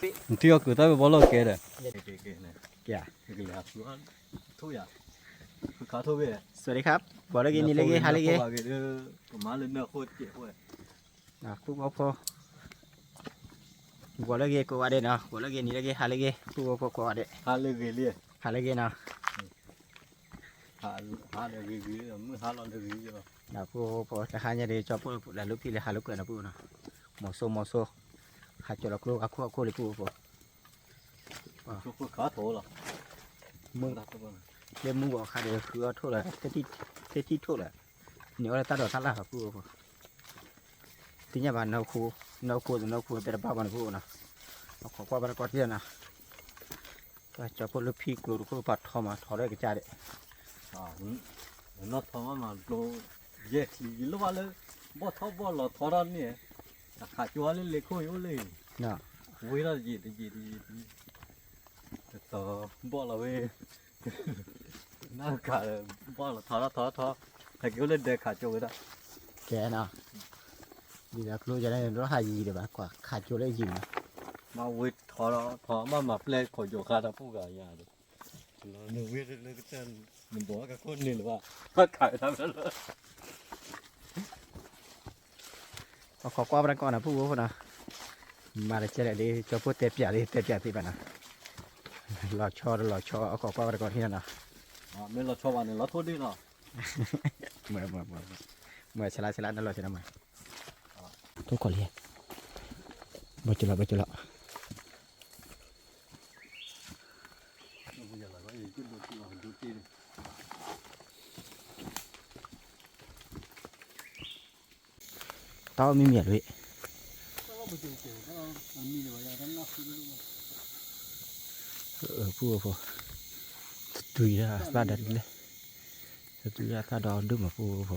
နထံၣ်အီၤကုၤတၢ်ဝဲဘီလီၢ်ကဲဒီး, ကဲ, สวัสดีครับ ဂီၤလၢဂ့ၤ နံၤလၢဂ့ၤ ဟါလၢဂ့ၤ, ပုၢ်ဖိ, ဂီၤလၢဂ့ၤကိးဂၤဒဲးနီၤ, ဂီၤလၢဂ့ၤ နံၤလၢဂ့ၤ ဟါလၢဂ့ၤ ပုၢ်ဖိကိးဂၤဒဲး, ဟါလၢဂ့ၤနီၤ, ပုၢ်ဖိ, တဟါညါဒီး ကၠီဖိလၢလီၢ်ဖံးလၢဟးလၢကွဲးနီၤ ပုၢ်ဖိနီၤ, မီၤစိမီၤစိ, ဟးကၠီလီၤကျိအခီၣ်အခိၣ်လံ ပုၢ်ဖိ, လၢမုၢ်ဂီၤခါဒီး ဃုအီၣ်ထိၣ်လၢ, သ့ၣ်ထံၣ်ထိၣ်လၢ, န့ၢ်အီၣ်လၢတၢ်ဒိးတၢ်လၢ်လီၤ ပုၢ်ဖိ, သ့ၣ်ညါဘၣ် နီၢ်ခိ, နီၢ်ခိတနီၢ်ခိတဲတဘၣ်ဘၣ်န့ၣ် ပုၢ်ဖိနီၤ, အခီကွၢ်ဘၣ်တကီၢ်ထံၣ်နီၤ, ကၠီဖိလၢဖံကျိတခိၣ်ပာ်ထီမး ထီထီၣ်ကစၢ်ဒဲး, နီၢ်ထီမးမၤကျိ, ယဲၢ်ချံ ယလိၣ်ဘၣ်လၢ ဘီၣ်ထီၣ်ဘီၣ်လီၤထီထီၣ်န့ၣ်, အခးကၠိလၢလ့ခိၣ်ယအိၣ်လၢ, ဝ့ၢ်ထီၣ်တယံာ်တယံာ်တယံာ်တယံာ်, တတီၤဘီၣ်လီၤဝဲ နၢ်ကး, ဘီၣ်လီၤထီထီၣ်ထီထီၣ်, ဟဲက့ၤအိၣ်လၢဒဲခးကၠိဝဲဒၣ်, ကဲနီၤ, ဒ်သိးကျိယၤန့ၣ် ဒိၣ်ဟးယံၤဒံးဘၣ် ကွၢ်ခးကၠိလၢယံၤမး, မ့ၢ်ဝ့ၢ်ထီထီၣ်ထီ မ့ၢ်မၤပျဲၢ်ခိးယိၤခါဒီးပုၢ်ဂၤယၤဒီး, နဝ့ၢ်လၢကတၢၢ်, နဘီကခိၣ်န့ၣ်လၢၤဘၣ်, ခးဝဲဒၣ်လၢ အခီကွၢ်ပှၤတကီၢ်နီၤ ပုၢ်ဖိနီၤ, မၤတကဲလဲၣ်ဒ် ကၠီဖိတဲပၠးဒ် တဲပၠးသ့ဘၣ်နီၤ, လီၤဆီတလီၤဆီ အခီကွၢ်ပှၤတကီၢ်ထံၣ်နီၤ, မ့ၢ်လီၤဆီဘၣ်န့ၣ် လီၤထိၣ်ဒ့ၣ်နီၤ, မ့ၢ်, မ့ၢ်, မ့ၢ်, မ့ၢ်, ဆဲးလါ ဆဲးလါ နလီၤဆဲးလါမး, ထိၣ်ခီၣ်လံ, ဘၣ်ကလီၤ ဘၣ်ကလီၤ တၢ်အီၣ်မံမံၤအလွံၢ်, ပုၢ်ဖိ, တတုၤဒၣ်သၣ်ဒီးလဲၣ်, တတုၤဒၣ်သၣ်ဒီးဒိၣ်မး ပုၢ်ဖိ,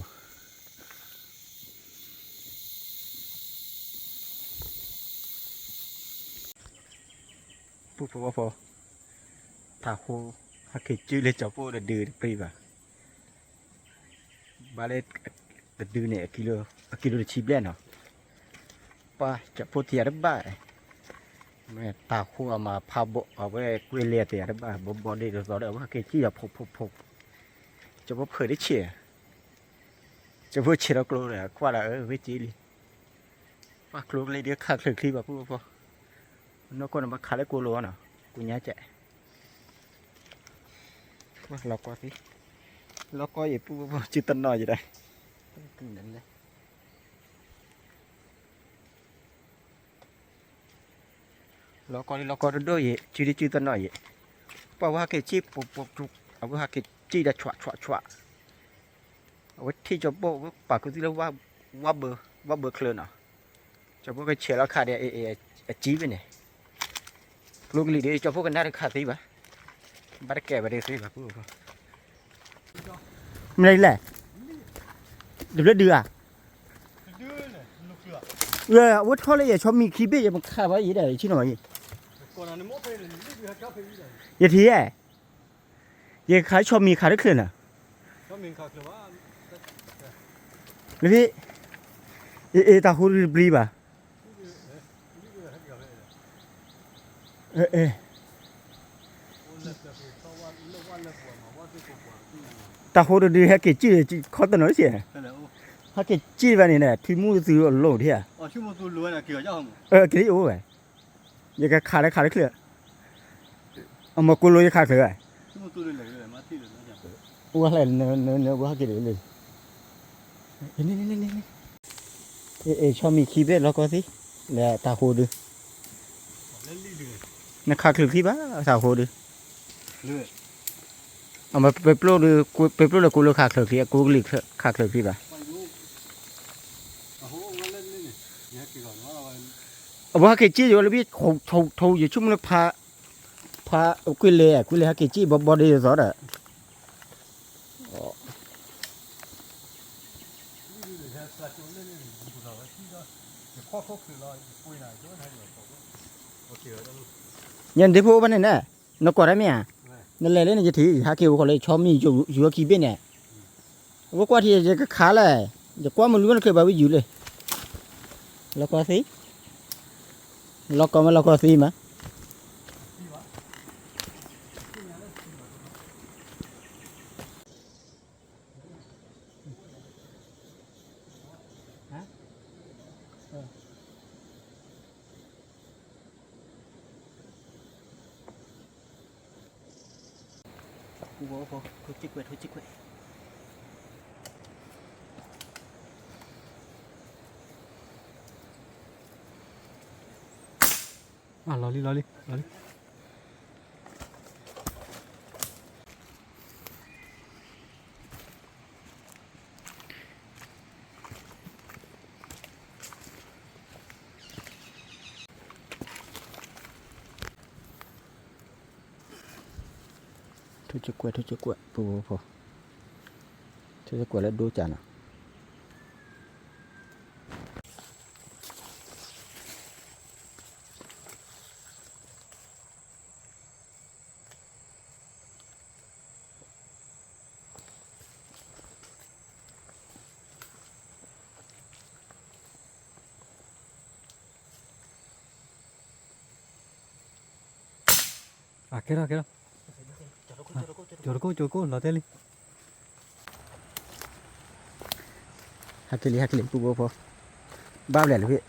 ပုၢ်ဖိဝဲဖိ, တၢ်ဃိ, ဟဲက့ၤစုလၢကၠီဖိတဒုတပျံၤဘၣ် ဘၣ်လၢ တဒုန့ၣ် အကံလိတဆံဘျဲၣ်နီၤ, ပှၤကၠီဖိထံအတဘၣ်, မ့ၢ်တၢ်ဃိအမၤဖးဘိး အဝဲကွ့လဲၤတ့ၢ်အတဘၣ် ဘီဘီဒ့တသီဒီး အဝဲဟဲက့ၤစံၣ်ဒီးဖိးဖိးဖိး, ကၠီဖိဖုးတဆံး, ကၠီဖိဆဲးဒီးကျိဒီး ကွၢ်ဒီးအဝဲက့ၤလံ, ပှၤကျိကလံၤဒ်ခးချုးချံဘၣ် ပုၢ်ဖိ, နီၢ်ကီၢ်န့ၣ် ပှၤခးလၢကိးလိာ်အီၤနီၤ, ကိးညါကဲး လီၤကီသံ, လီၤကီအံၤ ပုၢ်ဖိ စုတနီၣ်ယံၤဒီး, လီၤကီဒ်လီၤကီတဒိၣ်အံၤ စုဒ်စုတနီၣ်အံၤ, ပှၤဝဲဟဲက့ၤစံၣ်ပိးပိးကျိ, အဝဲဟဲက့ၤစံၣ်ဒီးဆွးဆွးဆွး, အဝဲထံၣ်ကၠီဖိ အဝဲပာ်ခူသူၣ်လၢ ဝၣ်ဘၢ, ဝၣ်ဘၢချၢနီၤ, ကၠီဖိကဆဲးလီၤခးဒီး အစံၣ်ဖဲန့ၣ် ကျိကလံၤဒီး ကၠီဖိကနၣ်တခးသံဘၣ်, ဘၣ်တကဲဘၣ်ဒ်သ့ဘၣ် ပုၢ်ဖိ, မနုၤလဲၣ်, တဘျီဒုးဧါ, အဝဲထီၣ်လၢယဆီမံၤခံဘ့ၣ် ယမခးဘၣ်အံၤဒီး ယထံၣ်နီၤအံၤ, ယထံၣ်ယဲ, ယခးဆီမံၤခးတချုးလၢာ် လၢဖဲ, အ့ တၢ်ဃိတဒုတပျံၤဘၣ်, အ့ တၢ်ဃိတဒုဟဲက့ၤစံၣ်ခီတနီၤစ့ၢ်, ဟဲက့ၤစံၣ်ဘၣ်န့ၣ် ထံမူသူအလိၤဒံးဧါ, က့ၤအိၣ်ဝဲ, ယကခးလၢခးတချုး အမ့ၢ်ကိးလိာ်ယခးချုးဝဲ, အိၣ်ဝဲလဲၣ်, နဝဲဟဲက့ၤလၢ, အ့ ဆီမံၤခံဘ့ၣ်လီၤကီသံ, လၢတၢ်ဃိဒု, နခးချုးခံဘၣ် တၢ်ဃိဒု, အမ့ၢ်ပပျိၢ်ဒီး ပပျိၢ်လၢကိးလိာ်ခးချုးခံ အကိးကလံၤခးချုးခံဘၣ် အဝဲဟဲက့ၤစံၣ်ယိလၢဘ့ၣ် ထိးထိးယဆိကမိၣ်လၢ ဖါ, ကွ့လဲၤ ကွ့လဲၤဟဲက့ၤစံၣ်ဘီဘီဒ်သိးဒီး, ညါဒ့ဖိအိၣ်ဘၣ်န့ၣ်န့ၣ်, နကွၢ်တၢ်မ့ၢ်ဧါ, နလဲၤလၢန့ၣ်ယထံၣ် ယဟဲက့ၤအိၣ်ဃီလၢဆီမံၤယူၤခံဘ့ၣ်န့ၣ်, အဝဲကွၢ်ထံၣ်ယကခးလဲၣ်, ယကွၢ်မုၢ်လူၤဝဲနချုးဘၣ်ဝဲယူၤလၢ, လီၤကီသံ, လီၤကီမ့ၢ်လီၤကီသံမး ဟါ, ပူဖိ ထိစ့ၢ်ကွဲး ထိစ့ၢ်ကွဲး. လီၤလံ လီၤလံ လီၤလံ. ထိစ့ၢ်ကွဲး ထိစ့ၢ်ကွဲး ပူဖိ, ထိစ့ၢ်ကွဲးလၢဒိကၢ်နီၤ. အကဲထီၣ် ကဲထီၣ်, ကၠိၤတကိးကၠိၤတကိး လီၤတဲလံ. ဟဲက့ၤလံ ဟဲက့ၤလံ ပူဖိဖိ, ဘၣ်ဘျဲၣ်လၢဖဲ,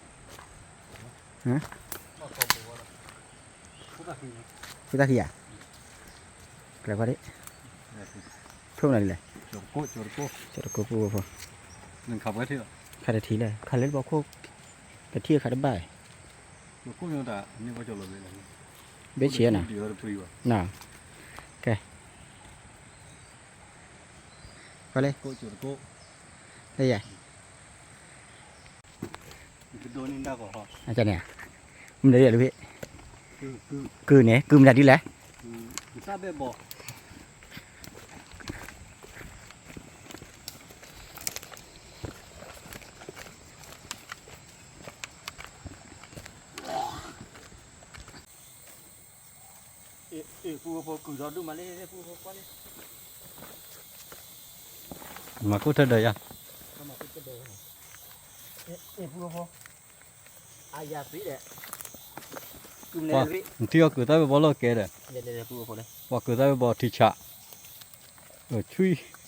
ဖုသၣ်ခံယၤ, ကျဲၤကွၢ်ဒံး, ထိၣ်မနုၤလဲၣ်, ကၠိၤတကိး ပူဖိဖိ, ခးတထံၣ်လဲၣ် ခးလၢတဘီခိၣ်, တထံၣ်ခးတဘၣ်, ဘ့ၣ်ဆံးနီၤ, ကဲ, ကွၢ်လၢ, လၢယၤ န့ၣ်, မ့ၢ်ဒ်လဲၣ်လၢဖဲ, ကုၢ်န့ၣ် ကုၢ်မနုၤဒ်လဲၣ်. မၤခိၣ်ထၢၣ်ဒီးယၤ, နထံၣ်အီၤကုၢ်သၣ်ဝဲဘီလီၢ်ကဲဒီး, ပှၤကုၢ်သၣ်ဝဲဘီထံဆး,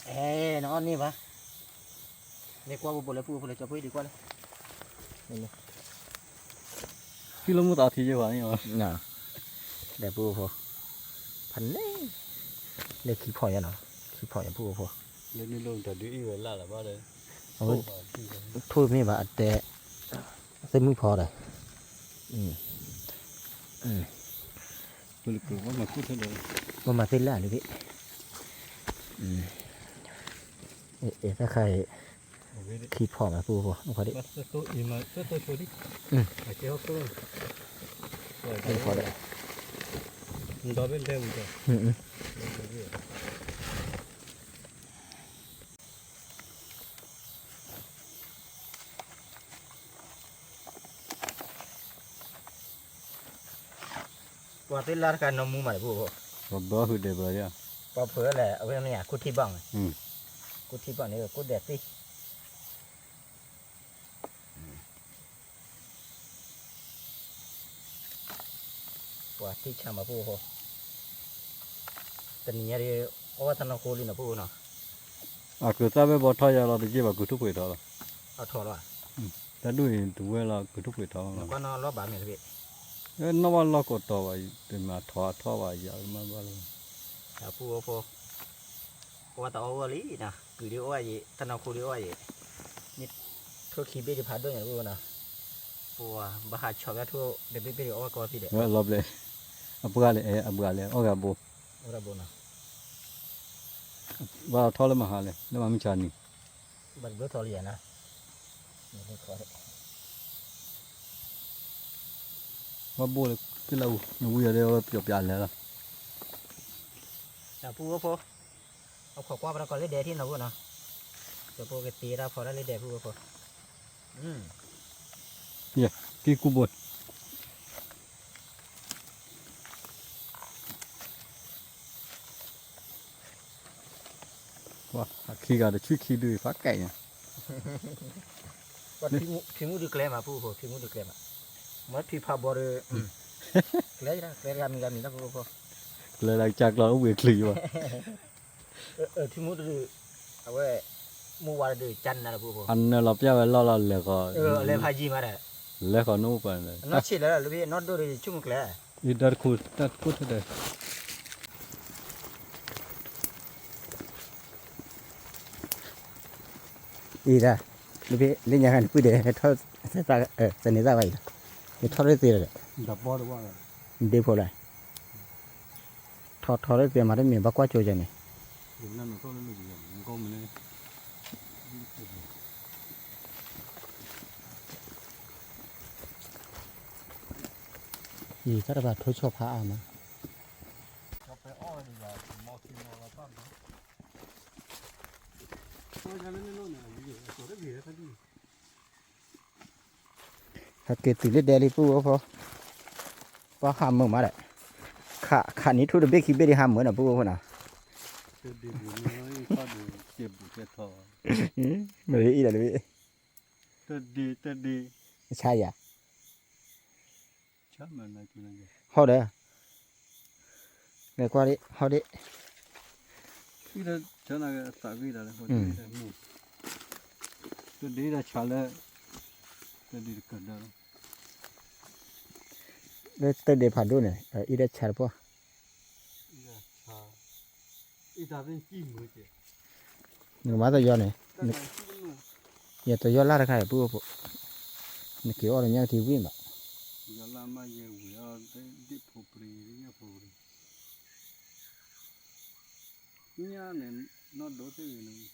အီၣ်န့ၢ်ဘၣ်, ထံၣ်လၢမုၢ်သးထံယဲၢ်ဘၣ်န့ၣ်, ဒီးပူဖိ, ဖးန့ၣ်, လၢခံဖီၣ်ယၤနီၤ, ခံဖီၣ်ယၤပူဖိ, လၢနုာ်လီၤတၢ်ဒုးအံၤဝဲလၢ်လၢၤဘၣ်ဒီး, ထိၣ်မ့ၢ်ဘၣ်အတဲ, သ့ၣ်မုၣ်ဖီဒီး, ပမၤသ့လၢ်လံ, တၢ်ခါအံၤ, ခံဖီၣ်မးပူဖိ, ဖီဒီး, ဖီဒီး, ပှၤသ့ၣ်လၢ်တခါနီၢ်မူမးတပူဖိ, ပှၤဘၢဟုၣ်ဒဲးဘၢယၤ, ပှၤဖုးလဲၣ် အဝဲမ့ၢ်ယၤ ကူထံဘၣ်မး, ကူထံဘၣ်န့ၣ် ကူဒဲးသ့ၣ် ပှၤထံၣ်ဆၣ်မးပူဖိ, တနံၤညါဒီး အီၣ်ဘၣ်တၢ်နီၢ်ခိလံနီၤပူဖိနီၤ, အကုၢ်သၣ်ဝဲဘီထီၣ်ယၤလီၤတယ့ၢ်ဘၣ် ကုၢ်ထူၣ်ပှဲၤထီၣ်လီၤ, အထီၣ်လီၤ, တၢ်ဒူၣ်အံၤတဝဲလီၤ ကုၢ်ထူၣ်ပှဲၤထီၣ်လီၤ, နီၢ်ဘၣ်မ့ၢ်တဘ့ၣ်, နီၢ်ဘၣ်လီၢ်ကိးတီၤဘၣ်, တမ့ၢ်ထီၣ်အထီၣ်ဘၣ်ယၤမးဘၣ်လီၤ, ပူဖိ ပှၤတအီၣ်ဝဲလံနီၤ, ကုၢ်ဒုးအီၣ်ယံၤ တၢ်နီၢ်ခိဒုးအီၣ်ယံၤ, ထိၣ်ခံဘ့ၣ်ဒံးဖးဒိၣ်ညါတပူဖိနီၤ, ပှၤဘၣ်ဟးဆီၣ်ဝဲထိၣ်တဘ့ၣ်ဘ့ၣ်ဒံးအီၣ်ဝဲကီၢ်ဖံးဒီး, လီၤဘျဲၣ်, အပှၤလဲၣ် အပှၤလဲၣ် အီၣ်ဂၤဘိ, အီၣ်ဂၤဘိနီၤ, ဘၣ်ထီၣ်လၢမဟါလဲၣ် လၢမမုၢ်ဆါနံၤ, ဘၣ်တဘျီထီၣ်လံယၤနီၤ, ဘၣ်ဘိလၢ သ့ၣ်လၢအူ နဝံၤအီၤဒီးဝဲပျီပျါလဲၣ်လီၤ, ပူဖိ အခိးကွၢ်ပတၢ်ကီၢ်လၢဒဲးထံနီၤပူနီၤ, ကၠိဖိကတ့တၢ်ဖီတၢ်လၢဒဲးပူဖိ, က့ၤကူဘိ, ပှၤခံဂၤတဆံခံဒုးဖးကဲညါ, ထံမူဒုးကျဲမးပူဖိ ထံမူဒုးကျဲမး, မ့ၢ်ထံဖးဘီဒီး, ကျဲ ကျဲတဂၤမံၤဂၤမံၤလၢပူဖိ, ကျဲလၢကစၢ်ကျီအိၣ်ဘှံးချုးယဘၣ်, ထံမူဒုး, အဝဲ, မူဝါတဒုကၢ်နၤတပူဖိ အနၢလီၤပျၢ်ဝဲလီၢ်လီၤလဲၤဃီ လဲၤဖးယံၤမးဒီး လဲၤဃီနအိၣ်ပှၤန့ၣ် အနီၢ်ဆံးလၢလၢဘ့ၣ်နီၢ်ဒိၣ်ဒီးဆူၣ်မုၢ်ကျဲ အံၤတၢ်တခိၣ်တၢ်တခိၣ်ထဲဒီး အံၤဒၣ် လၢဘ့ၣ်လၢညါခါန့ၣ် ပုၢ်ဒဲးထီၣ် သန့ၤသၣ်ဘၣ်အံၤလီၤ ယထီၣ်ရ့ၣ်သ့လီၤဒီး ဒ့ဖိလၢ ထီထီရ့ၣ်သ့မးတမ့ၢ်ဘၣ်ကွၢ်ကၠိကဲန့ၣ် အံၤတၢ်တဘၣ်ထိၣ်ဆီၣ်ဖးအါမး ဟဲက့ၤတုၤလၢဒဲလံပုၢ်ဝဲၢ်ဖိ ပှၤဟးမုာ်မးဒီး ခးခးနံၣ်ထိၣ်တဘ့ၣ်ခံဘ့ၣ်ဒံးဟးမုာ်နီၤပုၢ်ဝဲၢ်ဖိနီၤ မ့ၢ်အံၤဒီးတဘ့ၣ် ဆါယၤ ဟီၣ်ဒီး လဲၤကွၢ်ဒံး ဟီၣ်ဒံး တဒ့ဒီးဆါလၢ တဒ့တကဒၢလီၤ လၢတဒ့ဖးဒိၣ်န့ၣ် အံၤဒီးဆါတပှၢ် နကမၤတယီန့ၣ် ယတယီလၢ်တခါအံၤပုၢ်အိၣ်ဖိ နက့ၤအီၣ်လၢညၣ်ထံဝံၣ်ဘၣ် ညၣ်န့ၣ် နီၢ်ဒိၣ်သ့ၣ်ဂ့ၤန့ၣ်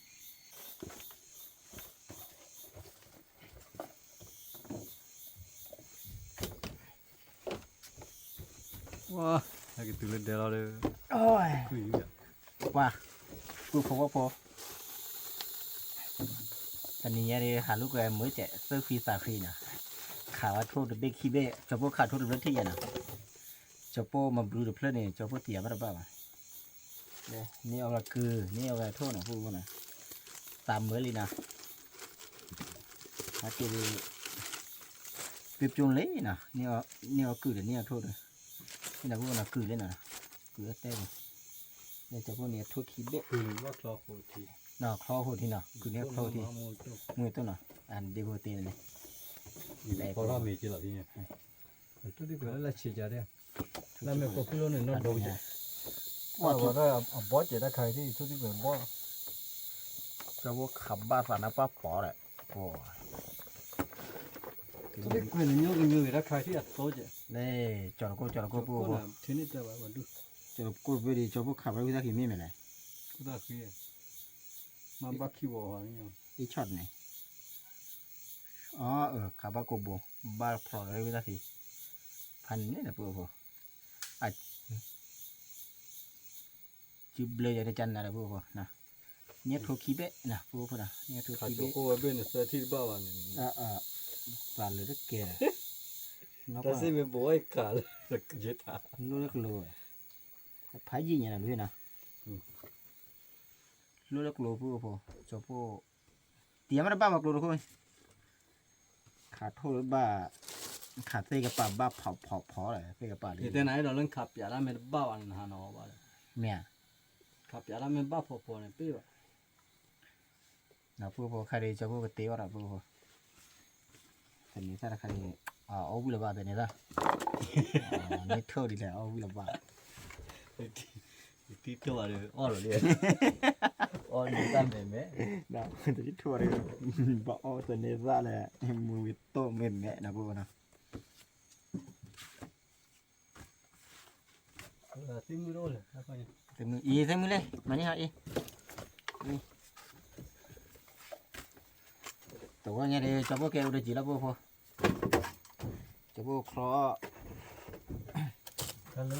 ဝါ ဟဲက့ၤတုၤလၢဒဲလီၤဒီး ပှၤ ပုၢ်ဖိဝဲၢ်ဖိ တနံၤညါဒီး ဟးလိာ်ကွဲမုာ်ကဲး သၢဃံသးဃံနီၤ ခးဝဲထိၣ်တဘ့ၣ်ခံဘ့ၣ် ကၠီၤဖိခးထိၣ်တဖျၢၣ်ထံၣ်ယဲနီၤ ကၠီၤဖိမၤဘျုးတဖျၢၣ်န့ၣ် ကၠီၤဖိတံၢ်အဘၣ်တဘၣ်ဘၣ် န့ၢ်အီၤဝဲကုၢ် န့ၢ်အီၤဝဲထိၣ်နီၤ ပုၢ်ဖိနီၤ သးမုာ်လံနီၤ ဟဲက့ၤ ပျိပျိလံနီၤ န့ၢ်အီၤကုၢ်ဒီးန့ၢ်အီၤထိၣ်ဒီး ဟ့ၣ်နၤဖိနီၤကုၢ်လံနီၤ ကုၢ်အတဲန့ၣ် လၢကၠီၤဖိန့ၣ်အထိၣ်ခံဘ့ၣ် ချီဟိၣ်ထံနီၤ ကုၢ်န့ၢ်အထိၣ်ထံ မုၢ်တိၢ်နီၤ အဒ့ဖိတ့န့ၣ် ဖီထီၣ်မ့ၤက့ၤလီၤဖဲညါ ထိၣ်သံကွဲးလၢလၢဆံးကၤဒဲး လၢမဲာ်ပိာ်ဖုလိန့ၣ် နီၢ်ဒိၣ်ကဲး အဘီကဲးတၢ်ခါအံၤ ထိၣ်သံကွဲးဘီ ကၠီၤဖိခးဘၣ်သးနၢ်ပၢ်ပီၤဒီး ထိၣ်သံကွဲးန့ၣ် ညိကညိက့ၤတၢ်ခါအံၤ အသိကဲး လၢ ကၠီၤတကိၣ် ကၠီၤတကိၣ်ပူဖိ ကၠီၤတကိၣ်ဘ့ၣ်ဒီး ကၠီၤဖိခးဘၣ်ဝံသးခံမ့ၢ်မ့ၢ်လဲၣ် မ့ၢ်ဘၣ်ခံဝီၤ အ့ၣ်ဆီၣ်တန့ၣ် အၢ ခးဘၣ်ကိးဘိ ဘၣ်ဖျိးလၢဝံသးခံ ဖးန့ၣ်လၢပူဖိ စုဘျၢယၤတကနၤဒီးပူဖိ န့ၣ်ထိၣ်ခံဘ့ၣ် ပူဖိနီၤ န့ၣ်ထိၣ်ခံဘ့ၣ် သးလၢတကဲ တၢ်စ့ၢ်မ့ၢ်ဘိးဝဲကၤလၢ လိၣ်လၢကျိၤ ဖးယံာ်ညါနီၤ လိၣ်လၢကျိၤပူဖိ ကၠီၤဖိ တံၤအမ့ၢ်တဘၣ်ဘၣ်ကျိၤတခိၣ် ခးထိၣ်ဘၣ် ခးသ့ၣ်ကပၤဘၣ်ဖီဖီဖီလီၤ သ့ၣ်ကပၤလံ ယတဲနၤအဲၣ်ဒိးလၢခးပျးတၢ်မ့ၢ်တဘၣ်ဘၣ်န့ၣ် နဟးနီၤဘၣ်ဒီး မ့ၢ်ဧါ ခးပျးတၢ်မ့ၢ်ဘၣ်ဖီဖီန့ၣ် ပ့ၢ်ဘၣ် ပူဖိခါဒီး ကၠီၤဖိကတ့အီၣ်ဒီးပူဖိ သန့ၤသၣ်တခါန့ၣ် အီၣ်ဝံၣ်လၢၤဘၣ်သန့ၤသၣ် မ့ၢ်ထိၣ်ဒ်လဲၣ် အီၣ်ဝံၣ်လၢၤဘၣ် ယတံၢ်ထိၣ်ဘၣ်ဒီး အီၣ်လီၤလံ အီၣ်လံတၢ်မဲာ်မဲာ် တံၢ်ထိၣ်ဘၣ်ဒီး ဘၣ်အီၣ်သန့ၤသၣ်လၢ မုၢ်ဝံၤတိၢ်မဲာ်မဲာ်နီၤ ပူဖိနီၤ သ့ၣ်မုၢ်လဲၣ် မၤန့ၢ်ဟီအံၤ တဝီညါဒီး ကၠီၤဖိကဲအိၣ်တကံၤလီၤ ပူဖိ ကၠီၤဖိ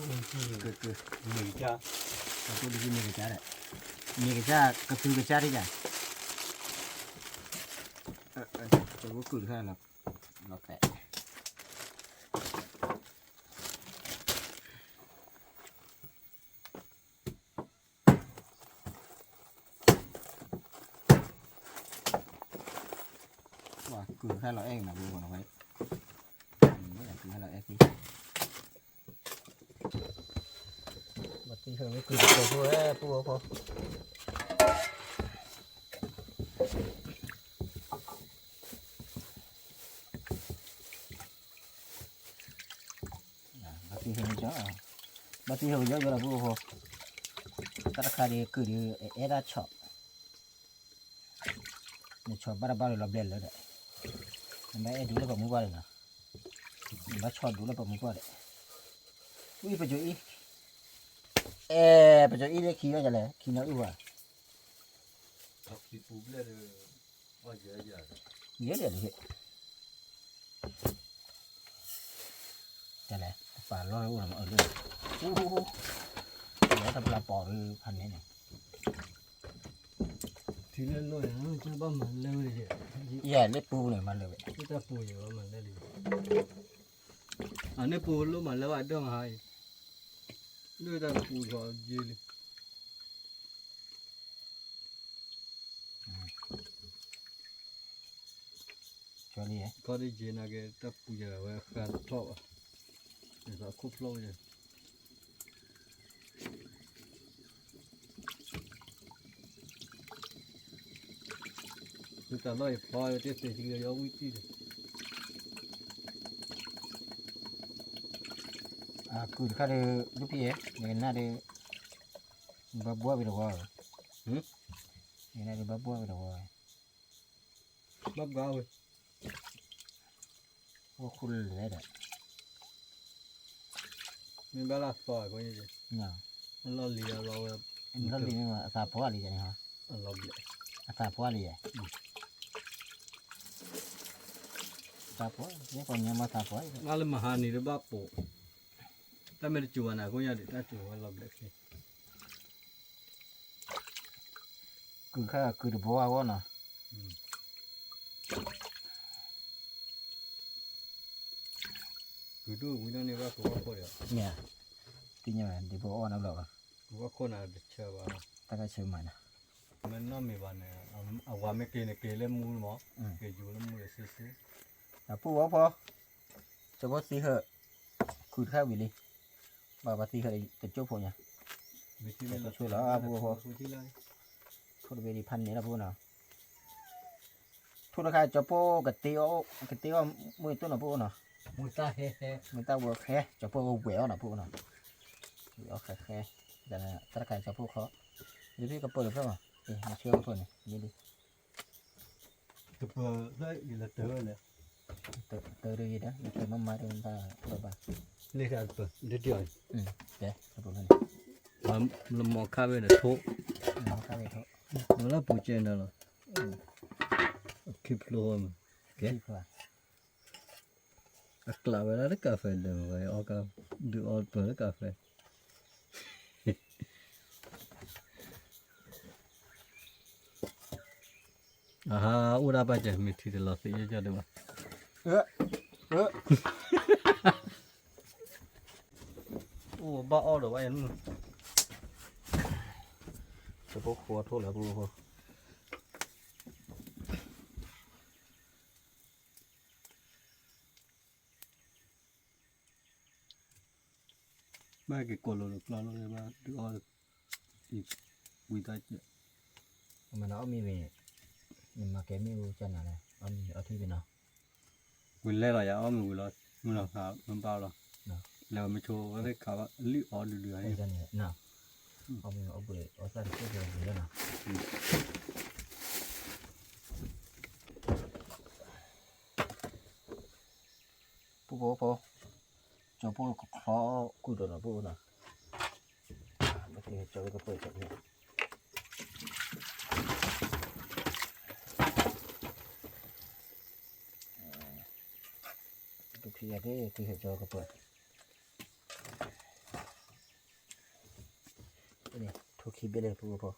ချီ ကၠီၤဖိဒ်မ့ၢ်ကစၢ်ဒီး မ့ၢ်ကစၢ် ကသူကစၢ်ထံၣ်ယၤ ကၠီၤဖိကုၢ်တခါလီၤ လီၤပဲာ် ပှၤကုၢ်တခါလီၤအဲၣ်ကနၤ ပူဖိနီၤ ဝဲ ကုၢ်တခါလီၤအဲၣ်သံ ဘၣ်သံဃဲၤဝဲကုၢ်တကိးဖိဝဲ ပူဖိဖိ ဘၣ်သံဟဲကယီယီလီၤဖိဖိ, တၢ်တခါဒီးကုၢ်ဒီး အဲၣ်တၢ်ဆီၣ်, နဆီၣ်ဘၣ်တဘၣ်ဒီးလီၤဘျဲၣ်လၢာ်ဒီး, နဘၣ်အဲၣ်ဒူလၢပှၤမုၢ်ပှၢ်ဒီးနီၤ, နဘၣ်ဆီၣ်ဒူလၢပှၤမုၢ်ပှၢ်ဒီး, ဝံပစိၤအံၤ, အဲ ပစိၤအံၤလၢခံဝဲဒ်လဲၣ် ခံနီၤအုၣ်ဝဲ, ယဲဒ်လဲၣ်, တလဲၣ် တပာ်လီၢ်အိၣ်လီၤမးအၢလၢ, လီၤတပျၢ်ပိာ်ဒုးဖးန့ၣ်န့ၣ်, ထံလၢလီၢ်ယၤ ဘၣ်မၤလၢဝဲ, ယဲလၢပူၤန့ၣ်မၤလၢဝဲ, တၢ်ပူၤယဲဘၣ်မၤလၢလံ, အန့ၣ်ပူၤလိၣ်မၤလၢဘၣ်ဒၢမဟါအံၤ, လၢတၢ်ပူၤလီၤယဲလံ ကီဒ်ယဲနာ်က့ တၢ်ပူၤယဲဝဲဃါတဖျီၣ်ဘၣ်, ဒ်သိးခိၣ်ဖျီၣ်ဝဲ, သုတၢ်လီၢ်ယဖျီတ့ၢ်သ့ၣ် ဟံးလၢယဝံၣ်တံၢ်ဒီး, အကုၢ်တခါဒီး ဒုးဖံးယဲ နကနၣ်ဒီး, ဘၣ်ဘှီဝဲတဝီ, နကနၣ်ဒီးဘၣ်ဘှီဝဲတဝီ, ဘၣ်ဘှီဝဲ, အိၣ်ခိၣ်လၢာ်ဒီး, မ့ၢ်ဘၣ်လၢအသီအဃိန့ၣ်, လီၢ်လံၤအလီၤဝဲ, လီၢ်လံၤမ့ၢ်အသးပှၢ်လံယဲန့ၣ်, အသးပှၢ်လံယဲ, သးပှၢ်, မ့ၢ်ပှၤညါမၤသးပှၢ်, ဘၣ်လၢမဟါနံၤတဘၣ်ပိာ်, တၢ်မ့ၢ်တစူၤဘၣ်န့ၣ် အဃိညါဒံး တၢ်စူၤဝဲလီၤဘျဲၣ်ချ့ ကုၢ်ခါကုၢ်တဘီအဂီၢ်နီၤ, ကုၢ်ဒိၣ်ဝံၤနီၢ်န့ၣ်ဘၣ် ကဝီၤခိၣ်ဒီး, မ့ၢ်, သ့ၣ်ညါဝဲ ဒ်ဖိအီၣ်နီတဘျီဘၣ်, ကဝီၤခိၣ်နၤတဆၢဘၣ်, တၢ်ကဆၢမၤနၤ, မ့ၢ်နီၢ်မ့ၢ်ဘၣ်န့ၣ်, အဝၤမ့ၢ်က့ၤန့ၣ်က့ၤလၢမူလီၤမး, က့ၤယူၤလၢမူဒီးစုစု, အပူၤဝဲဖိ ကၠီဖိသံဟၢၣ်, ကုၢ်တခါဝံၤလံ, ဘၣ်ပှၤသံဟၢၣ်တကၠိၢ်ဖိညါ, တကၠိၢ်လီၤ အပူၤဖိ, ထိၣ်တဘ့ၣ်ဒံးဖးန့ၣ်လီၤဖိနီၤ, ထိၣ်တခါကၠီဖိကတ့အီၣ်, ကတ့အီၣ်မုၢ်တိၢ်နီၤဖိနီၤ, မုၢ်တၢ်ဝဲဟဲ ကၠီဖိဝဲအီၣ်နီၤဖိနီၤ, ဝဲအီၣ်ဃဲဃဲ, တၢ်တခါကၠီဖိခီ, ဒ်ဖံးကပၢၢ်တဖျၢၣ်မး, နဆှၢကပၢၢ်န့ၣ်, ဒ် တၢ်တဂ့ၤဒီး ယတဲမၤမၤဒီးတၢ်ဘၣ်, လၢတၢ်ပၢၢ်ဒ်ဒ်အီၤ, လၢမီၤခါဝဲဒီးထိၣ်, မီၤခါဝဲထိၣ်, မီၤလၢပူၤကဲနၤလီၤ, ခံဖျိမး, ကဲ, အကျးဝဲဒၣ်လၢကၣ်ဖဲဒၢးဝဲအီၣ်ကါ, ဒုးအီၣ်ပၢၢ်လၢကၣ်ဖဲ အဟါ အိၣ်ဒၣ်ဘၣ်ကဲ မ့ၢ်ထံတလီၤသ့ၣ်ယဲၢ်ကၠီဒၣ်ဘၣ်, အိၣ်ဘၣ်အီၣ်ဒီးဘၣ်ယဲၢ်, တဖိဃိးထိၣ်လၢပူၤဖိ ဘၣ်က့ၤကိးလိာ်လၢကျီလိာ်ဘၣ် ဒုးအီၣ်, ဝံသးစဲး, မ့ၢ်နအီၣ်မ့ၢ်ဝံၤ, နမၤကဲမ့ၣ်အူကနၤလဲၣ် အီၣ်မ့ၢ်အီထံသ့နီၤ, ဝံၤလဲၣ်လီၤယၤအီၣ်မ့ၢ်ဝံၤလီၤ, မုၢ်လီၤဃာ်မ့ၢ်ဘၣ်လီၤ, လဲၤဝဲမ့ၢ်ဆိဝဲသ့ၣ်ခးဘၣ်လံၣ်အီၣ်ဒုးဒုးန့ၣ်, အီၣ်မ့ၢ်အီၣ်ဘှံးအီၣ်သၣ်တစဲးတစဲးလီၤနီၤ ပူဖိဖိ, ကၠီဖိကချီကူၣ်ဒီးနီၤ ပူဖိနီၤ, ကၠီဖိကပၢၢ်ကၠီဖိ, ပဖံးယၤဒ် ကၠီဖိကပၢၢ် ထိၣ်ခံဘ့ၣ်လၢပူဖိ ပ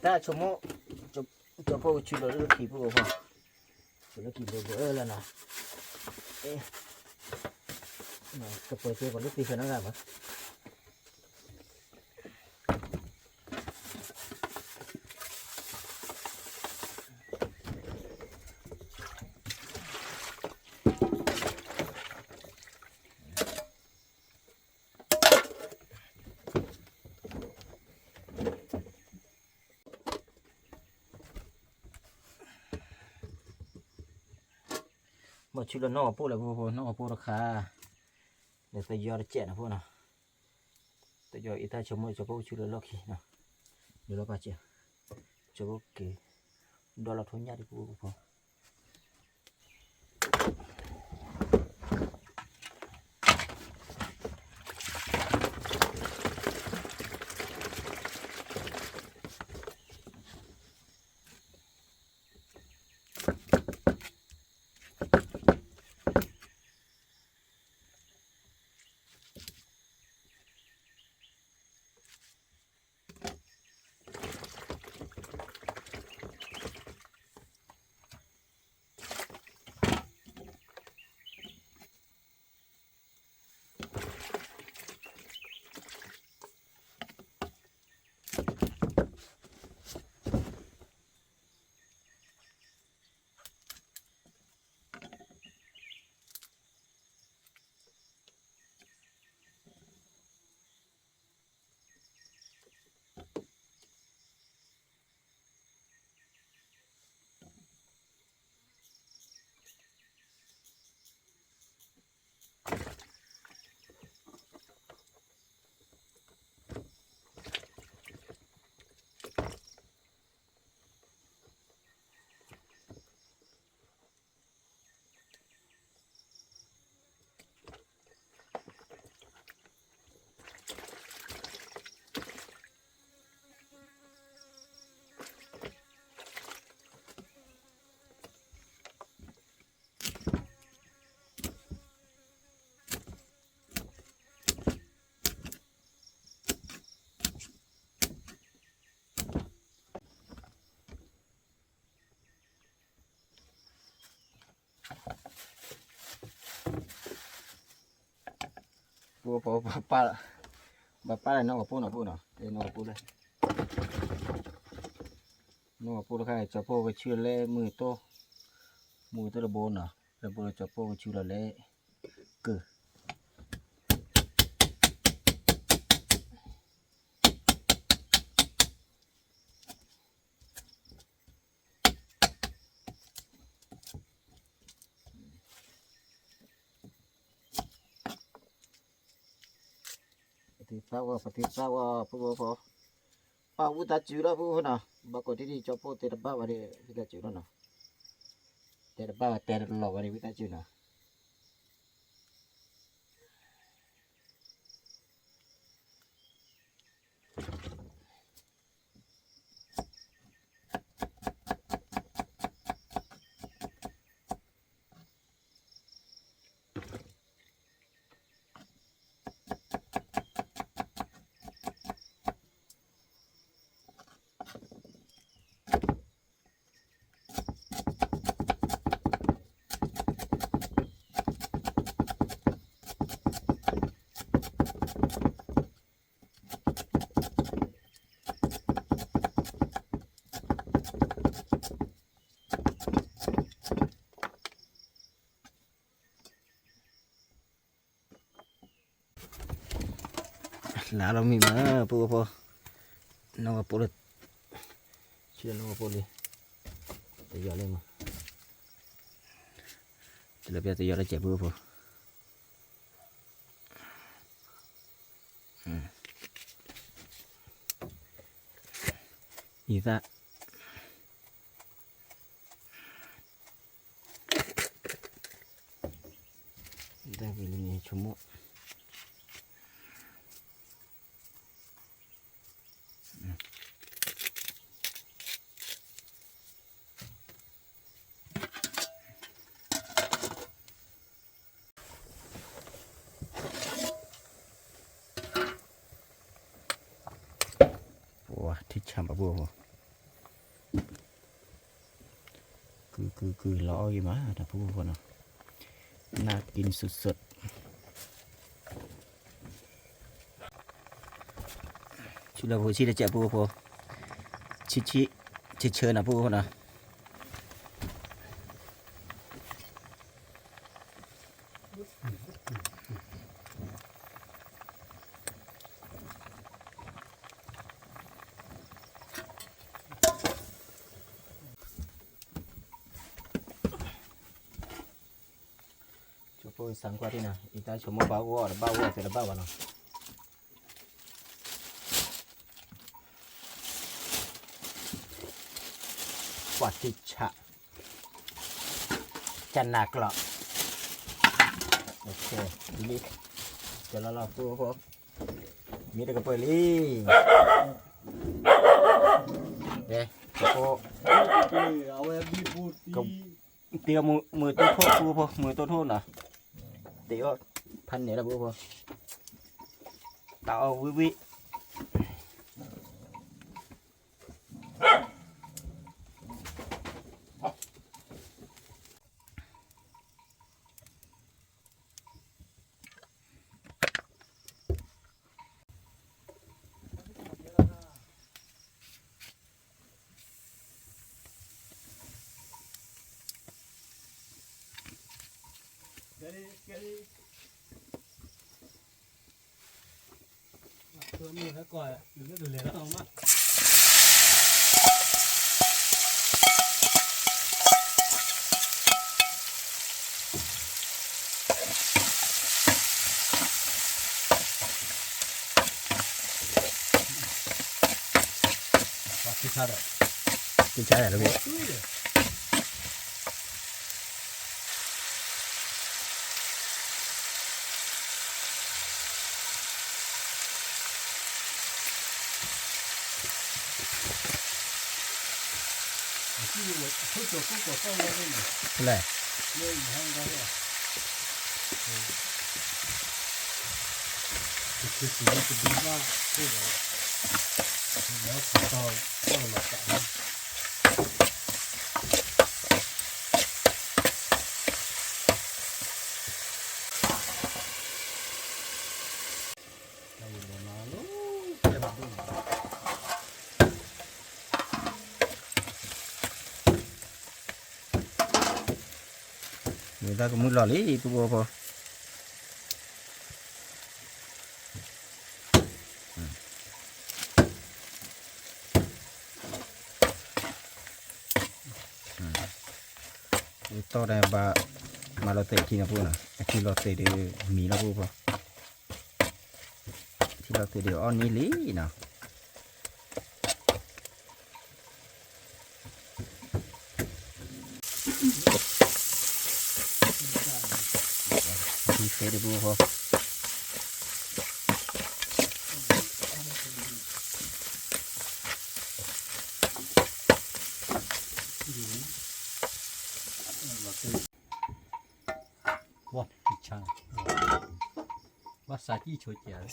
တၢ်ဆိကမိၣ်, ကၠီၤဖိကဆူလီၤလၢခံပူဖိ, လၢခံပူဖိလီၤနီၤ, ကပှဲၤက့ၤပှၤလၢသ့ခဲနီတဂၤဘၣ်. ဘၣ်ဆူလၢနီၢ်ကီၢ်ပိၢ်လၢဖိဖိ နီၢ်ကီၢ်ပိၢ်တခါ, ဒီးသယီတစဲးနီၤဖိနီၤ, သယီအံၤတၢ်ဆိကမိၣ် ကၠီၤဖိကဆူလၢလီၢ်ခံနီၤ, ဒုးလီၤပာ်စဲး, ကၠီၤဖိက့ၤ, ဒီလီၤထိညၣ်ဒံးဖိဖိ ဖိဖိ ဘၣ်ပာ်လၢနီၢ်ကီၢ်ပိၢ်နီၤဖိနီၤ, နီၢ်ကီၢ်ပိၢ်လၢ, နီၢ်ကီၢ်ပိၢ်တခါ ကၠီၤဖိကဆူလၢမုၢ်တိၢ်, မုၢ်တိၢ်တဘိနီၤ, တဘိကၠီၤဖိကဆူလီၤလၢ ကုၢ် ပသံသးဝဲ ပသံသးဝဲ ဖိဖိဖိ, ပာ်ဝံသးစူၤလီၤဖိဖိနီၤ, ဘၣ်ကိးထံၣ်ဒ်ကၠီၤဖိတဲတဘၣ်ဝဲဒီး ဝံသးစူၤလီၤနီၤ, တဲတဘၣ်ဝဲတဲတလီၤဝဲဒီး ဝံသးစူၤနီၤ. လါလီၤမံမး ပုၢ်ဖိ, နီၢ်ကီၢ်ပိၢ်လၢ, ဆံနီၢ်ကီၢ်ပိၢ်လံ, တယီၤလံမး, တလၢပျၢ်တယီၤလၢကဲး ပုၢ်ဖိ, အံသၣ် တၢ်ဝံၤလံန့ၣ် ဆိကမိၣ်, ပှၤထံဆၣ်ဘၣ်ဘိၣ်ဖိ, ကုၤကုၤလီၤအီၣ်ဂ့ၤမး ဒီပုၢ်ဝဲၢ်ဖိနီၤ, น่ากินสุดๆ ဆူလၢဖိဆံးတကဲး ပုၢ်ဝဲၢ်ဖိ, ဆံးဆံး ဆံးဆံးနီၤ ပုၢ်ဝဲၢ်ဖိနီၤ. ဆိဖိစၢ်ကွၢ်ဒံးနီၤ, အံၤတၢ်ဆိကမိၣ်ဘၣ်အိၣ်အီၤတဘၣ်အိၣ်အီၤတဘၣ်ဘၣ်နီၤ. ပှၤထံဆး ကနၤကျိး, မ့ၢ်တကပၤလံ, ကဲ တ့အီၣ်မုၢ်တိၢ်ထိၣ် ပုၢ်ဖိ မုၢ်တိၢ်ထိၣ်နီၤ, တ့အီၣ်ဖးန့ၣ်လၢ ပုၢ်ဖိ, တၢ်အီၣ်ဝံၣ်ဝံၣ် ထံဆါဒီး ထံဆါဒီး လဲၣ် မ့ၢ်တၢ်ကမုာ်လီၤလံ ပုၢ်ဖိဖိ, တီၢ်ဒၣ်ဘၣ် မၤလီၤတဲာ်အခံနီၤ ပုၢ်နီၤ, အခံလီၤတဲာ်ဒီးမံၤလီၤ ပုၢ်ဖိ, အခံလီၤတဲာ်ဒီးအီၣ်န့ၢ်လံနီၤ.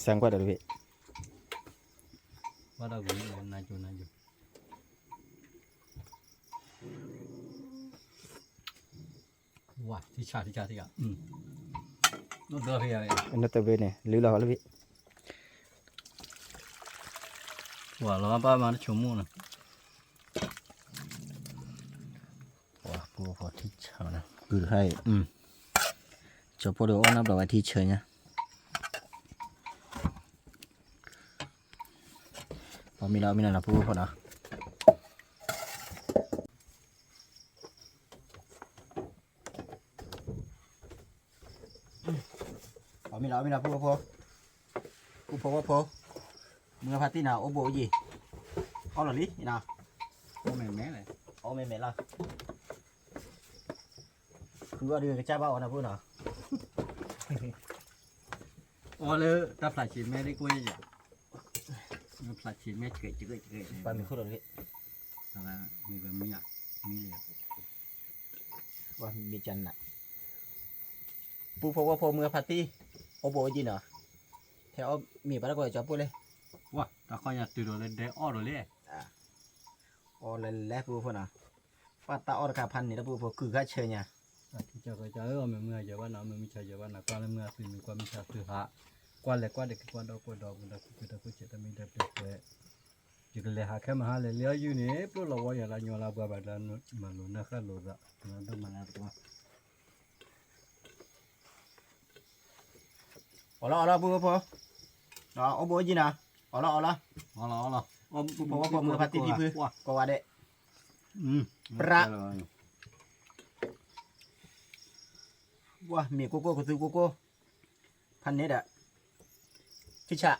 စၢ်ကွၢ်ဒီးတဘ့ၣ်, ဘၣ်ဒီးဂ့ၤနၤကၠိနၤကၠိ, ဝါ ထံဆါ ထံဆါ ထံဆါ, နတဘ့ၣ်န့ၣ် လုၢ်လီၤလၢဘ့ၣ်, ဝါလီၤဘၣ်မၤတဆိကမိၣ်နီၤ, ဝါ ပုၢ်ဖိထံဆါနီၤ, ကုၤတခါအံၤ, ကၠီဖိဒီးအီၣ်နၢ်ဘျီဝဲထံဆါညါ အီၣ်မ့ၤလီၤ အီၣ်မ့ၤလီၤနီၤ ပုၢ်ဖိနီၤ, အီၣ်မ့ၤလီၤ အီၣ်မ့ၤလီၤ ပုၢ်ဖိ, ပုၢ်ဖိဝဲၢ်ဖိ, မုၢ်ဖါတံၢ်နီၤ အိၣ်ဘှံးအိၣ်ယံၤ, အီၣ်လီၤလံနီၤ, အီၣ်မ့ၤမဲာ်လီၤ, အီၣ်မ့ၤမဲာ်လီၤ, ဃုအီၣ်ဒုးကစၢ်ဘၣ်အီၤနီၤ ပုၢ်နီၤ, အီၣ်လၢတၢ်ဖျးဆံးမဲာ်လၢကွဲယၤ ဖျးဆံးမဲာ် ပှၤမံၤခိၣ်ဒီးတဂ့ၤ, မံၤဝဲမံၤဧါ, မံၤလံ, ပှၤမံၤကနး, ပုၢ်ဖိဝဲၢ်ဖိ မုၢ်ဖါတံၢ်, အိၣ်ဘှံးအိၣ်ယံၤနီၤ, ဟဲအီၣ်မ့ၤဘၣ်တၢ်ကီကၠီဖိလဲၣ်, ဝါ တၢ်ခီညါတုၤဒီးလၢဒဲအီၣ်ဒီးလဲၣ်, အီၣ်လၢလဲၣ် ပုၢ်ဖိနီၤ, ပှၤတၢ်အီၣ်တခါဖးန့ၣ်လၢပူဖိကုာ်ခါဆၢညါ, မ့ၢ်မုၢ်ဆါယဲဘၣ်နီၤ မ့ၢ်မုၢ်ဆါယဲဘၣ်နီၤ ကွၢ်လၢမုၢ်အသွံၣ်မ့ၢ်ကွၢ်မုၢ်ဆါသွံၣ်ဟး, ကွၢ်လဲၤကွၢ်ဒဲးက့ၤကွၢ်ဒီးကွၢ်ဒီး ပဒီးခိၣ်ဆဲးတမ့ၢ်တၢ်ပျဲၢ်ပှဲၤ, ယကလဲၤဟးခဲမဟါလဲၤလၢအယုၢ်န့ၣ် ပျိၣ်လီၤဝီယၤလၢညီလၢပှၤဘၣ်လၢ မၤလိာ်နၢ်ဃၣ်လိာ်သး မၤဒိၣ်မၤလၢတကွၢ် အီၣ်လီၤအီလီၤ ပုၢ်ဖိ, အိၣ်ဘိၣ်ယံၤနီၤ, အီၣ်လီၤအီလီၤ, ပုၢ်ဖိဝဲၢ်ဖိမုၢ်ဖါတံၢ်ဖံဖု, ကိးဂၤဒဲး, ပြး, ဝါ မ့ၤကိၢ်ကိၢ်ကသူကိၢ်ကိၢ်, ဖးန့ၣ်ဒီး, ထံဆး,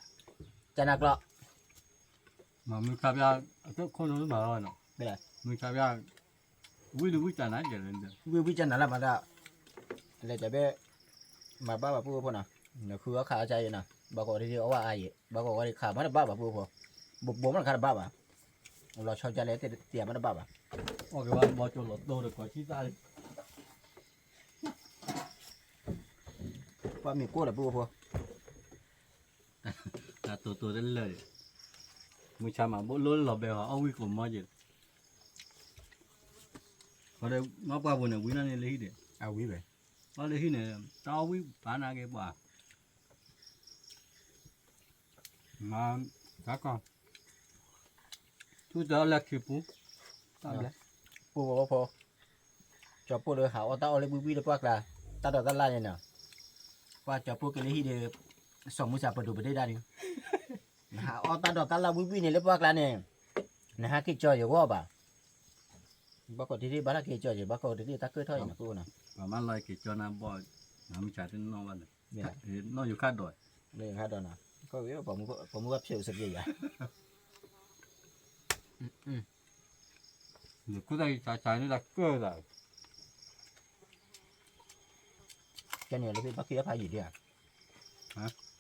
ကနၤကျိး မ့ၢ်မုၢ်ဆါပျၢ်, အခိၣ်နူာ်မၤလီၤနီၤ, မုၢ်ဆါပျၢ်, ဝံၣ်ဒုးဝံၣ်ကနၤ, ဝံၣ်ဝံၣ်ကနၤလၢမၤတၢ်, လဲၤတဘ့ၣ်, မၤဘၣ်ဘၣ်ပုၢ်ဖိနီၤ, နဃုအီၣ်ခးအီၣ်ကါအံၤနီၤ, ဘၣ်ကီးဝဲဒၣ်အီၣ်ဝဲအါယံၤ, ဘၣ်ကီးဝဲဒၣ်ခးမ့ၢ်တဘၣ်ဘၣ်ပုၢ်ဖိ, ဘိးဘိးမ့ၢ်တခါတဘၣ်ဘၣ်, လီၤဆီကလဲၣ်တ့ၢ်မ့ၢ်တဘၣ်ဘၣ်, အီၣ်က့ၤဝဲဘီကၠိလီၤတိၢ်ဒီးကီးဆံသၣ်လံ ပှၤမ့ၢ်ကိၢ်ဒီးပုၢ်ဖိ, တၢ်တိၢ်တိၢ်တလၢာ်, မုၢ်ဆါမၤဘိၣ်လိလီၤဘဲဟီ အီၣ်ဝံၣ်ကိးမီက့ၤ, ဒီးမ့ၢ်ပှၤဘိးန့ၣ် ဝံၤနီၢ်န့ၣ်လၢဟံၣ်န့ၣ်, အဝံၣ်ဝဲ, အီၣ်လၢဟံၣ်န့ၣ်, တၢ်အီၣ်ဝံၣ်ပာ်နာ်က့ၤပှၤ မၤ, တၢ်ကီ, ထူၣ်တၢ်အီၣ်လၢခံပူၤ, တၢ်ဘျဲ, ပုၢ်ဖိ, ကၠီၤပိၢ်ဒီးဟးအီၣ်တၢ်အီၣ်လၢဝံၣ်ဝံၣ်လၢပှၢ်ကျါ, တၢ်ဒိးတၢ်လၣ်န့ၣ်နီၤ, ပှၤကၠီၤပိၢ်က့ၤလၢဟံၣ်ဒီး, စီၤမူစၤပဒိးပဒ့ၣ်ဒၣ်န့ၣ်, နဟးအီၣ်တၢ်ဒိးတၢ်လၣ်ဝံၣ်ဝံၣ်န့ၣ်လၢပှၢ်ကျါန့ၣ်, နဟးက့ၤကၠီၤယဂီၢ်ဘၣ် ဘၣ်ကီးတ့ၢ်တ့ၢ်ဘၣ်လၢက့ၤကၠီၤယဲၤ ဘၣ်ကီးတ့ၢ်တ့ၢ်တၢ်ကၢၢ်ထီၣ်အံၤနၤ ပအိၣ်နီၤ, ပှၤမၢလီၤက့ၤကၠီၤနၤဘီၣ်, နမုၢ်ဆါတနီၣ်ဘၣ်န့ၣ်, နီၣ်ယိၤခါဒီး, နီၣ်ယိၤခါဒီးနီၤ, ပှၤမူဘၣ်ဖျဲးအိၣ်စ့ၢ်ကီးယၤ, ယခိၣ်သၣ်ယဆါဆါန့ၣ်တၢ်ကၢၢ်သး ကဲန့ၣ်လၢဖဲဘၣ်က့ၤအဖးယံာ်ဒံးဧါ,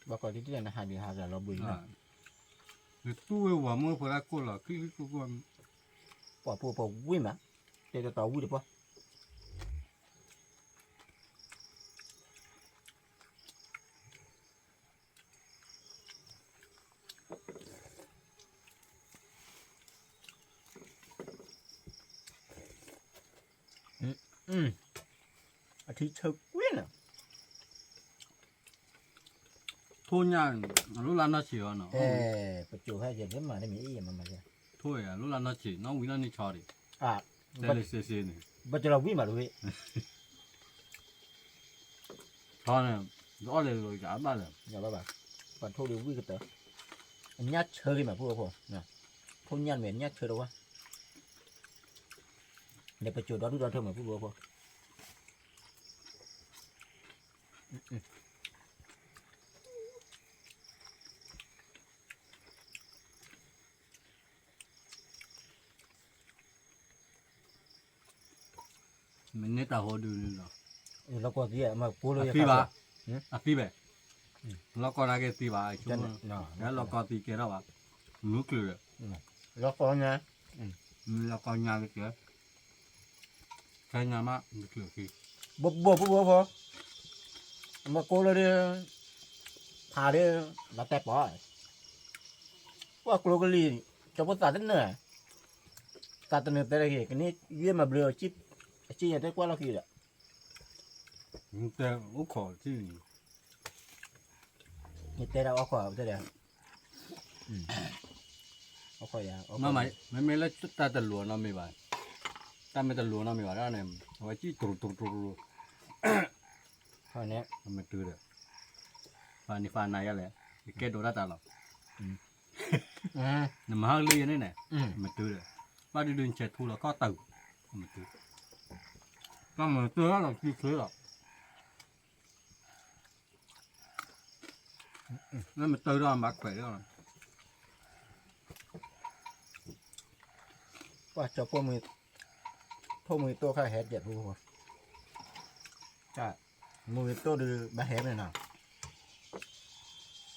ဘၣ်ကီးတ့ၢ်တ့ၢ်နဟးဒံးဟးလီၤဘှံးလီၤ, ယတူၢ်ဝဲဝၤမုၣ်ဖိတၢ်ကိၢ်လီၤ ခံခံကိၢ်ကိၢ်, ပှၤဖိပှၤဝံၣ်မး, တဲတတီၤဝံၣ်တပှၢ် အထံဆၢကွံာ်နီၤ, ထိၣ်ညၣ်, အလိၣ်လၢနီၢ်ဆံးအီၤနီၤ, ပစိၤဟဲယဲၤမၤတမံၤအံၤမၤမၤယဲၤ, ထိၣ်အလိၣ်လၢနီၢ်ဆံး နီၣ်ဝံၤနီၣ်န့ၣ်ဆီဒံး, တဲလၢစ့စ့န့ၣ်, ဘၣ်ကလီၤဝံၣ်မးတဝံၣ် ထီန့ၣ်, ယအီၣ်လဲၤလိာ်ယၤဘၣ်လဲၣ်, ပှၤထိၣ်ဒုးဝံၣ်ကတၢၢ်, အညၣ်ဆၢဂ့ၤမးပုၢ်ဖိ, ထိၣ်ညၣ်မ့ၢ်အညၣ်ဆၢတဝါ, လဲၤပစိၤဒီဒူၣ်ဒီထၢမးပုၢ်ဖိ, မ့ၢ်န့ၢ်တၢ်ဟိဒုးန့ၣ်လီၤ, လီၢ်ကီၢ်သံမၤကိၢ်လၢယသံဘၣ်, အသံဘၣ်, လီၢ်ကီၢ်နာ်က့သံဘၣ်, လီၢ်ကီၢ်သံကဲထီၣ်ဘၣ်, မုၢ်ကျုာ်ဒီး, လီၢ်ကီၢ်ညါ, လီၢ်ကီၢ်ညါကဲ, ခဲညါမး, မုၢ်ကျုာ်သံ, ဘိဘိဖိ, မၤကိၢ်လၢဒုး, ဖးဒုး, လီၤတဲာ်ပီၤ, ပှၤကျိကလံၤ, ကၠီဖိသးတနၢၤ, သးတနၢၤတဲတဂ့ၤ ကန့ၢ်ယဲၢ်မၤဘျုး, အစ့ယဲၢ်တဲကွၢ်လီၤခံဒီး, တဲအိၣ်ခိး, ယတဲဒၣ်အိၣ်ခိးတဲဒီး, အိၣ်ခိးယၤ, မ့မ့ၢ်လၢတၢ်တလိၤနီတမံၤဘၣ်, တၢ်မ့ၢ်တလိၤနီတမံၤဘၣ်ဒၣ်န့ၣ်, အဝဲစံၣ်တရူးတရူးတရူး, န့ၣ်, မ့ၢ်တုၤဒီး, ဖးနံၤဖးနၤယါလဲၣ်, ယကဲဒိးတၢ်တၢ်လီၤ နမၤဟါလံယဲန့ၣ်န့ၣ်, မ့ၢ်တုၤဒီး, ဘၣ်ဒုဒုဆဲးထူလီၤကီၢ်တၢ်, မ့ၢ်တုၤ, တၢ်မ့ၢ်တုၤလီၤစုဆ့လီၤ, မ့ၢ်မ့ၢ်တုၤဒီးမၤခွဲးလီၤ, ပှၤကၠီၤဖိမုၢ်, ဖိမုၢ်တိၢ်ခါဟဲဒဲးဖိ, တၢ်, မုၢ်တိၢ်ဒုးဘၣ်ဟဲမ့ၢ်နီၤ,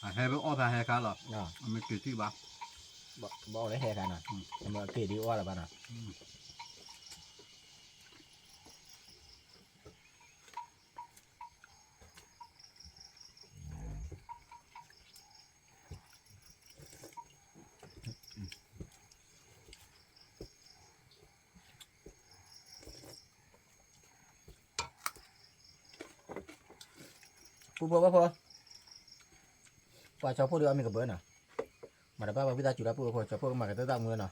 အဟဲဖဲအီၣ်ဖဲဟဲခါလီၤ, အမ့ၢ်က့ၤထံၣ်ဘၣ်, ဘၣ်အီၣ်လၢဟဲခါနီၤ, အမ့ၢ်က့ၤဒုးအီၣ်လၢၤဘၣ်နီၤ. ပုၢ်ဖိဝဲၢ်ဖိ, ပှၤကၠီဖိဒီးအီၣ်မ့ၤကဘၢနီၤ, မၤတဘၣ်ပှၤဝံသးစူၤဒီးပုၢ်ဖိ, ကၠီဖိကမၤကတၢၢ်သၣ်မူနီၤ,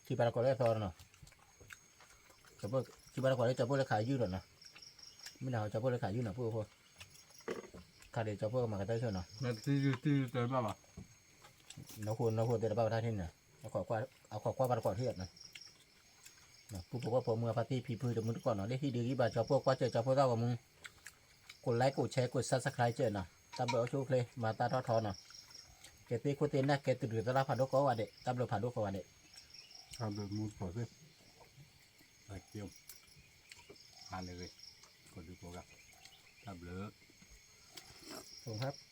ထံပၤတကိးလၢအသီနီၤ, ထံပၤတကိးလၢကၠီဖိလၢခးယုၢ်ဒီးနီၤ, မ့ၢ်နဟီကၠီဖိလၢခးယုၢ်နီၤ ပုၢ်ဖိ, ခးဒီးကၠီဖိကမၤကတၢၢ်ဆိနီၤ, နီၢ်ခိနီၢ်ခိသ့ၣ်တဘၣ်ပတၢ်ထံၣ်န့ၣ်, အခိးကွၢ်ပှၤတကိးထံၣ်နီၤ ပုၢ်ဖိဝဲၢ်ဖိ မုၢ်အဖါတံၢ်ဖံဖုတမုၢ်တကိးနီၤ, လၢဟံၣ်ဒုးဂံၢ်ဘါကၠီဖိ ကွၢ်စၢၤကၠီဖိသၣ်ဂီၤမူ, ကိးlike ကိးshare ကိးsubscribeစၢၤနီၤ, တၢ်ဘျုးအိၣ်ဆူၣ်အိၣ်ချ့ မၤတၢ်ထီၣ်ထီနီၤ, ကဲသ့ၣ်ခိၣ်သ့ၣ်နၢ် ကဲတရူးသရၣ်ဖးဒိၣ်ကိးဂၤဒဲး, တၢ်ဘျုးဖးဒိၣ်ကိးဂၤဒဲး, တၢ်ဘျုးမူတကိးသ့ၣ်, ဟါလၢအဂ့ၤ, ကိးဒုကိးဂၤ, တၢ်ဘျုး, ဟါ